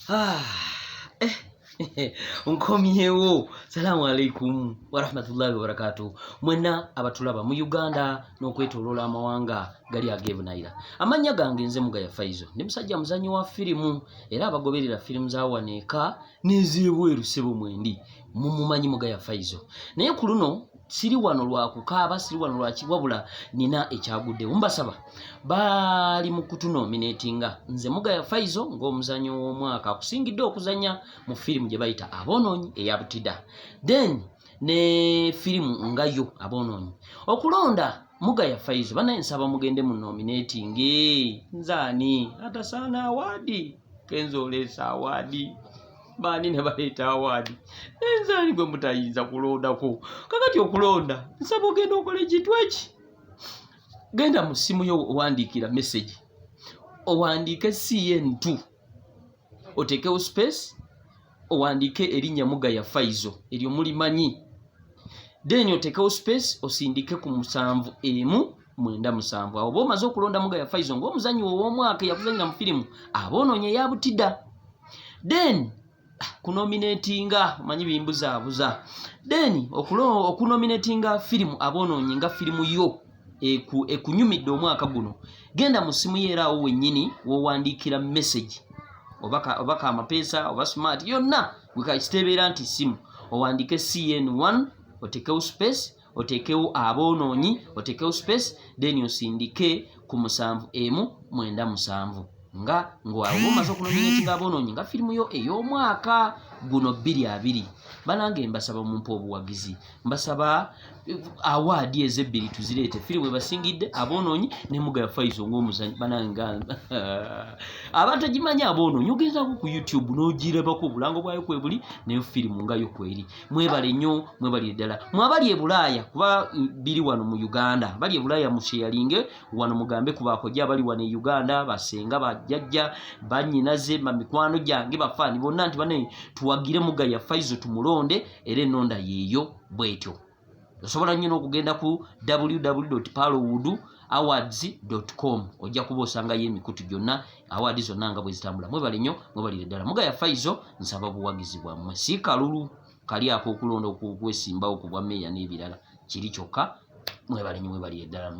Ah, eh, nkomyewo. Salaamu alaikum warahmatullahi wabarakatu. Mwenna abatulaba mu Uganda n'okwetoloola amawanga gali ag'ebunaayira, amannya gange nze Mugaya Faizo, ndi musajja muzannyi wa firimu era abagoberera firimu za wano eka n'ez'ebweru, ssebo mwendi mumumanyi Mugaya Faizo. Naye ku luno siri wano lwa kukaaba, siri wano lwaki, wabula nina ekyaguddewo. Mbasaba, baali mu kutunominatinga nze Mugaya Faizo ng'omuzannyo w'omwaka akusingidde okuzannya mu firimu gye bayita Aboonoonyi eya Butida, then ne firimu nga yo Aboonoonyi. Okulonda Mugaya Faizo, banaye nsaba mugende mu nominating. Nze ani atasaana award? Kenzo oleesa award, baani ne baleeta award, enze ani gwe mutayinza kulondako? Kakati okulonda, nsaba ogenda okola ekintu eki: genda mu ssimu yo, owandiikira message, owandiike CN2, oteekewo space, owandiike erinnya Mugaya Faizo, eryo mulimanyi, then oteekewo space, osindike ku 7197. Awo oba omaze okulonda Mugaya Faizo ng'omuzannyi ow'omwaka eyakuzanyira mu firimu Aboonoonyi eya Butida. Then kunominatinga, omanyi bimbuzaabuza, then okunominatinga firimu Aboonoonyi nga firimu yo ekunyumidde omwaka guno, genda mu ssimu yo era awo wennyini w'owandiikira message, oba kamapeesa oba smart yonna gwekakiteebeera nti simu, owandiike CN1, oteekewo space, oteekewo Aboonoonyi, oteekewo space, then osindike ku 7197, nga ng'awo omaze okunominatinga Aboonoonyi nga firimu yo ey'omwaka guno 2020. Banange, mbasaba mumpe obuwagizi. Mbasaba award ezo ebbiri tuzireete, firimu ebasingidde Aboonoonyi ne Mugaya Faizo ng'omuzanyi. Banange, abatagimanyi Aboonoonyi, ogendako ku YouTube n'ogirabako, obulango bwayo kwebuli, nayo firimu nga yo kweri. Mwebale nnyo, mwebalire ddala mwabali e Bulaaya, kuba biri wano mu Uganda. Bali e Bulaaya, musheyalinge wano, mugambe ku bakojja abali wano e Uganda, basenga, bajjajja, bannyinaze, bamikwano gyange, bafaani bonna nti bane tuwagire Mugaya Faizo, tumulonde. Era ennonda yeeyo bwetyo. Osobola nnyo n'okugenda ku www parlowood awards com, ojja kuba osangayo emikutu gyonna, award zonna nga bwe zitambula. Mwebale nnyo, mwebalire ddala. Mugaya Faizo, nsaba buwagizi bwammwe, si kalulu kali ak'okulonda okwesimbawo ku bwa meeya n'ebirala, kiri kyokka. Mwebale nnyo, mwebalire ddala.